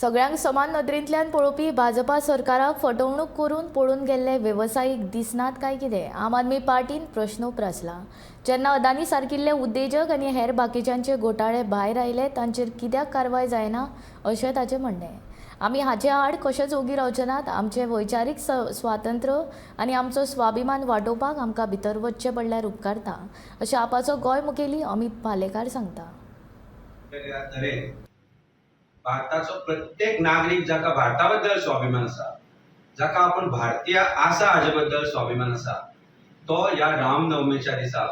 सगळ्यांक समान नदरेंतल्यान पळोवपी भाजपा सरकाराक फटवणूक करून पळून गेल्ले वेवसायीक दिसनात काय कितें, आम आदमी पार्टीन प्रश्न उप्रासला. जेन्ना अदानी सारकिल्ले उद्देजक आनी हेर बाकीच्यांचे घोटाळे भायर आयले तांचेर कित्याक कारवाय जायना अशें ताचें म्हणणें. आमी हाचे आड कशेंच ओगी रावचे नात. आमचें वैचारीक स्वातंत्र्य आनी आमचो स्वाभिमान वाटोवपाक आमकां भितर वचचें पडल्यार उपकारता अशें आपाचो गोंय मुखेली अमीत पालेकार सांगता. वेगळ्या तरेन भारताचो प्रत्येक नागरीक जाका भारता बद्दल स्वाभिमान आसा, जाका आपूण भारतीय आसा हाजे बद्दल स्वाभिमान आसा, तो ह्या रामनवमीच्या दिसा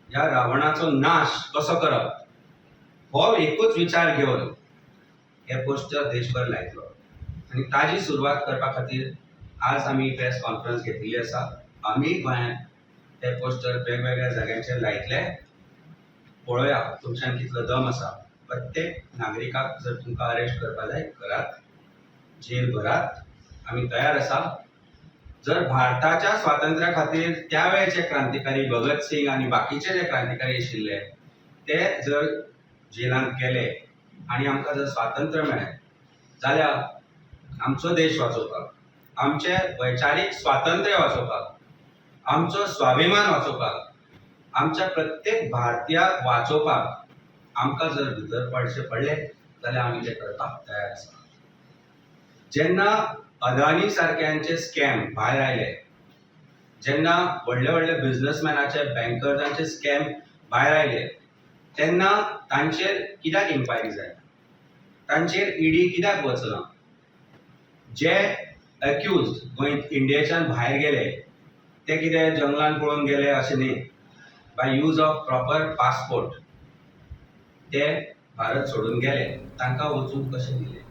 ह्या रावणाचो नाश कसो करप हो एकूच विचार घेवन हे पोस्टर देशभर लायतलो. आनी ताजी सुरवात करपा खातीर आज आमी प्रेस कॉन्फरन्स घेतिल्ली आसा. आमी गोंयांत हे पोस्टर वेगवेगळ्या जाग्यांचेर लायतले. पळोवया तुमच्यान कितलो दम आसा. प्रत्येक नागरिकाक जर तुमकां अरेस्ट करपा जाय करात, जेल भरात, आमी तयार आसा. जर भारताच्या स्वातंत्र्या खातीर त्या वेळचे क्रांतिकारी भगत सिंग आनी बाकीचे जे क्रांतिकारी आशिल्ले ते जर जेलांत गेले आनी आमकां जर स्वातंत्र्य मेळ्ळें जाल्यार आमचो देश वाचोवपाक, आमचें वैचारीक स्वातंत्र्य वाचोवपाक, आमचो स्वाभिमान वाचोवपाक, आमच्या प्रत्येक भारतीयाक वाचोवपाक आमकां जर भितर पडचें पडलें जाल्यार आमी तें करपाक तयार आसा. जेन्ना अदानी सारक्यांचे स्कॅम भायर आयले, जेन्ना व्हडले व्हडले बिजनसमॅनाचे बँकर्सांचे स्कॅम भायर आयले तेन्ना तांचेर कित्याक इन्क्वायरी जायना, तांचेर ईडी कित्याक वचना? जे अक्यूज गोंय इंडियेच्यान भायर गेले ते कितें जंगलान पळून गेले अशें न्ही. By use of proper passport ते भारत सोडून गेले, तांकां वचूंक कशें दिलें?